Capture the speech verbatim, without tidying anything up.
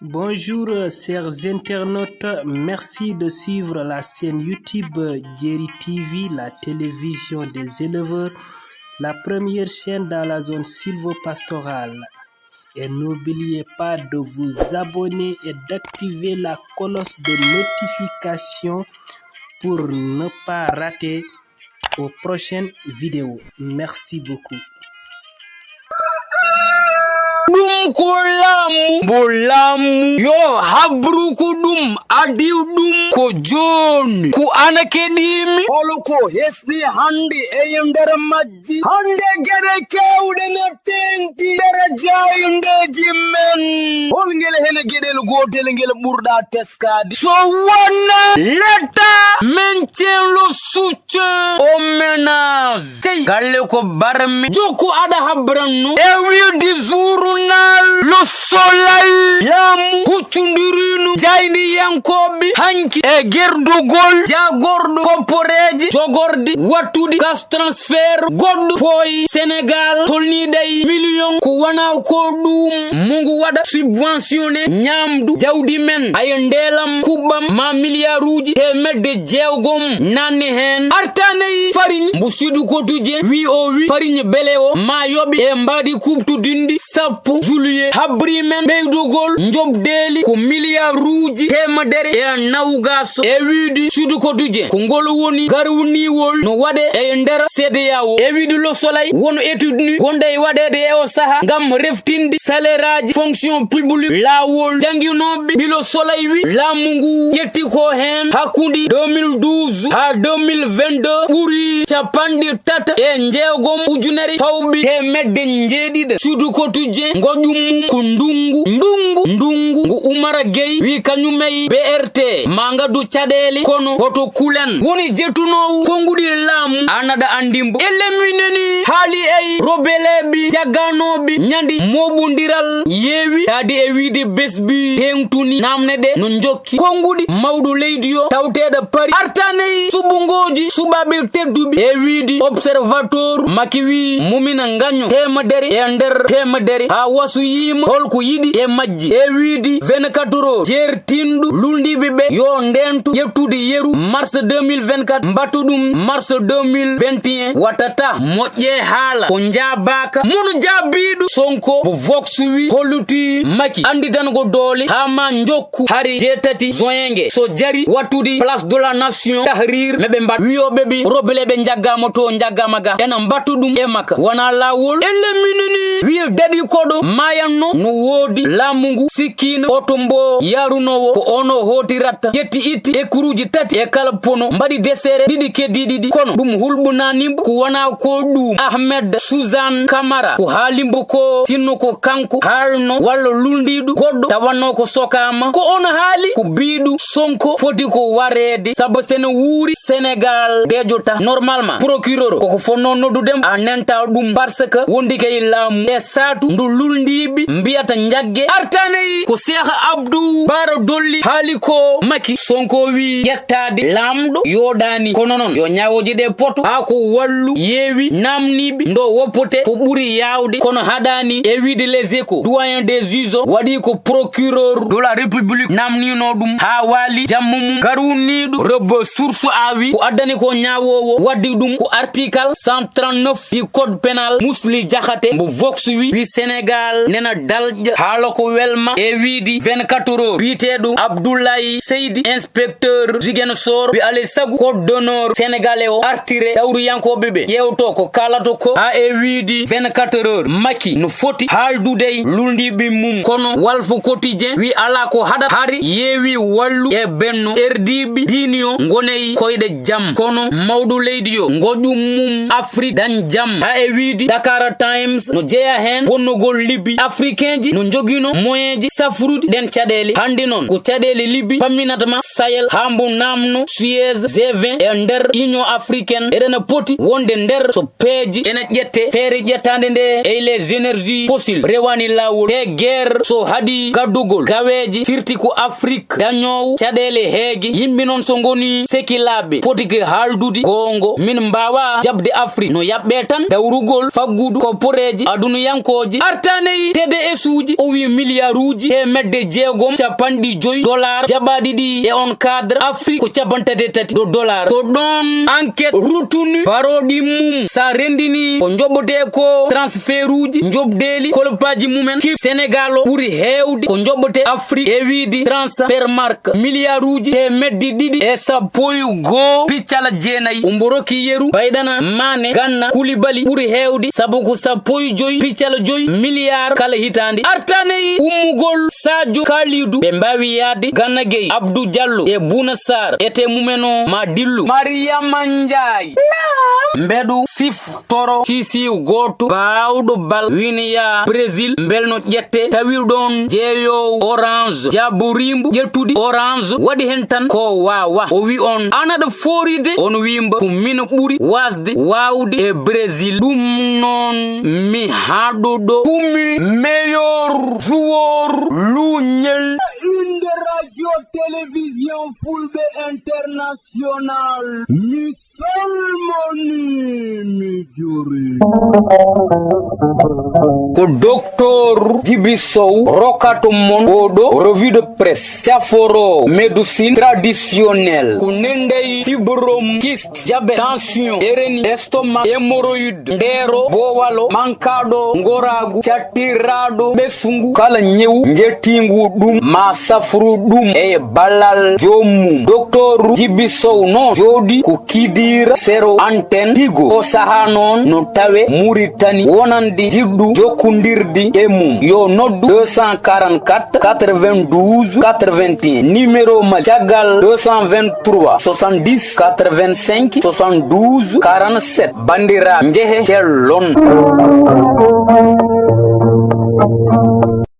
Bonjour, euh, chers internautes. Merci de suivre la chaîne YouTube, euh, Jerry T V, la télévision des éleveurs, la première chaîne dans la zone sylvopastorale. Et n'oubliez pas de vous abonner et d'activer la cloche de notification pour ne pas rater aux prochaines vidéos. Merci beaucoup. Ɗum ko laamu, mbo laamu yo habru ko ɗum adii ɗum ko jooni, ko ana keɗiimi. Holo ko hesɗi hannde e nder majji? Hannde geɗe keewɗe ne teeŋti nder jaayndeeji men. Hol ngel hene geɗel gootel ngel ɓurɗa teskaade? So wonaa letta men ceen lo succen o ménage. Tey galle ko barmi. Jokku aɗa habranno e wiide journal Le Soleil. Laamu huccundirino jaayndiyankooɓe hanki e gerdugol jaagorɗo kopporeeje jogorɗe waɗtude cash transfert goɗɗo pooyi Senegal tolniiɗo e million ko wonaa ko ɗum mo ngu waɗa subventionné ñaamdu jawdi men. Ayo ndeelam kuɓɓam ma miliyaaruuji teemedde jeegom nanni heen. Artaneyi fariñ mbo Sud Quotidien wi o wi fariñ bele o ma yoɓe e mbaadi kuɓtudinɗi sappo juillet habri men ɓeydugol njoɓdeeli ko miliyaaruuji teemedere e nawgaso e wiide Sud Quotidien ko ngol woni garwniwol no waɗe e nder C D A O. E wiide Le Soleil wono étude ni gonɗo e waɗeede e o saha ngam reftinde salaireaji fonction publique laawol jannginooɓe. Ɓilo Soleil wi laamu ngu ƴetti ko heen hakkunde deux mille douze haa deux mille vingt-deux ɓuri capanɗe tata e njeegom ujunere fawɓe teemedde njeeɗiɗi. Sud Quotidien ngoƴum mum ko ndungu, ndungu, ndungu ngu Umar Gueye wi kañum e B R T ma ngaddu caɗeele kono hoto kulan woni jettunoowu konnguɗi laamu anaɗa anndi mbo. E lemmineni haali e robeleeɓe jagganooɓe ñandi moɓondiral yeewi taade e wiide besbi teeŋtuni namne ɗe no njokki konnguɗi mawɗo leydi o tawteeɗo Paris artaneyi suɓungooji suɓaaɓe tedduɓe e wiide observateur Macky wi mumina ngaño teemedere e nder teemedere haa wasoyiima holko yiɗi e majji e wiide vingt-quatre heures jeertinɗo lulndiiɓe ɓe yo ndeentu ƴettude yeru mars deux mille vingt-quatre mbattu ɗum mars deux mille vingt et un wattata moƴƴe haala ko njaabaaka mono jaabiiɗo Sonko mo Vox wi holluti Macky annditango doole haa ma njokku hari jeetati juin nge so jari waɗtude place de la nation tahrir meɓe mbaɗ wiyoɓe ɓi robeleɓe jaggama to jaggama ga ena mbattu ɗum e makka wona lawol e lemminani wiya daɗi koɗo mayanno no woodi laamu ngu sikkino oto mbo yarunowo ko ono hootiratta ƴetti itti ekkuruji tati e kala pono mbaɗi desere ɗiɗi keddiɗi ɗi kono ɗum hulɓunanimo ko wona ko ɗum Ahmed Suzanne Camara ko haalimbo ko sinno ko kanko haalno walla lulndiiɗo goɗɗo tawanno ko sokama ko on haali ko biiɗo Sonko foti ko wareede sabu sene wuuri Senegal deƴota normalement procureur koko fonno noddudemo a nenta ɗum parce que wondi kay laamu e saatu ndu lulndiiɓe mbiyata njagge artaney ko Cheikh Abdou Bara Dolly haali ko Macky Sonko wi ƴettaade laamɗo yooɗaani kono noon yo ñawooje ɗe poto haa ko wallu yeewi naamniiɓe ndo woppote ko ɓuri yaawde kono haɗaani e wiide les échos doyen des juges waɗi ko procureur de la république naamniino ɗum haa waali jamma mum garwunniiɗo rebbo source a wi ko addani ko ñaawoowo waɗde ɗum ko article cent trente-neuf du code pénal Musli Diakhaté mbo Vox wi wi Sénégal nena dalƴa haala ko welma e wiidi vingt-quatre heures wiiteeɗo Abdoulaye Seydi inspecteur Ziguinchor wi alay sago code d'honneur sénégalais o artire dawriyankooɓe ɓe ƴeewto ko kaalato ko haa e wiidi vingt-quatre heures Macky no foti haaldude e lulndiiɓe mum kono Walf Quotidien wi alaa ko haɗat hari yeewi wallu e benno erdiiɓe diini o ngoney koyɗe jam kono mawɗo leydi o ngoƴum mum Afrique dañ jam haa e wiidi Dakar Times no jeya heen bonnugol libi africain ji no njogino moyen ji safrude ɗen caɗeele hannde noon ko caɗeele libi pamminata ma Sahel haa mbo naamno Suez G vingt e nder Union africaine eɗena poti wonde nder so peeje ene ƴette feere ƴettaande nde e les énergies fossiles rewani laawol te guerre so haɗi gaddugol gaweeje firti ko Afrique dañoowo caɗeele heege yimɓe noon so ngoni sekilaaɓe poti ke haaldude goongo min mbaawa jaɓde Afrique no yaɓɓe tan dawrugol faggudu kopporeeji adunayankooji artaneyi T D S uji o wi miliyaaruuji teemedde jeegom capanɗe joy dollar jaɓaaɗi ɗi e on cadre. Afrique ko capanɗe tati e tati do dollar. Ko ɗon enquête rutuni barooɗi mum. Sa renndini ko njoɓotee ko transfertuuji, njoɓdeeli, kolpaaji mumen. Kip Senegal o ɓuri heewde ko njoɓotee Afrique e wiide transfert marque milliarduuji teemedde ɗiɗi e sappo e goo piccal jeenayi. Umbo Roki Yeru, Baydana, Mane, Ganna, Kulibali ɓuri heewde sabu ko sappo e joy piccal joy milliard kala hitaande. Artaney ummugol Sadio Kalidou, ɓe mbaawi yahde Gana Gueye, Abdou Diallo e Bouna Sarr, ete mumen o ma dillu. Mariama Ndiaye. Mbeɗu sif toro sisi gooto baawɗo bal wini ya Brésil mbelno ƴette tawi ɗon jeeyoowo Orange jaaboriimbo ƴettude Orange waɗi heen tan ko waawa. O wi on ana ɗo fooride on wimba ko min ɓuri wasde waawde e Brésil. Ɗum noon mi haɗuɗo kumi meilleur joueur luñel. Inde radio télévision Fulɓe International. Mi salmoni mi juri. Ko Docteur Djibi Sow rokkato mon oɗo revue de presse caforo médecine traditionnelle ko nendey fibrome, kyste, diabète, tension, hernie, estomac, hémorroïde, ndeero, bowalo, mankaɗo, ngoragu, cattiraaɗo ɓesngu, kala ñewu njettingu ɗum ma safru ɗum e ballal joomum. Docteur Djibi Sow noon jooɗi ko Kidira, sero antenne Tigo. O saha noon no tawe Muritani wonande jiɗɗo jokkondirde e mum. Yo noddu deux cent quarante-quatre quatre-vingt-douze quatre-vingt-un, numéro ma caggal deux cent vingt-trois soixante-dix quatre-vingt-cinq soixante-douze quarante-sept. Banndiraaɓe, njehe cellon.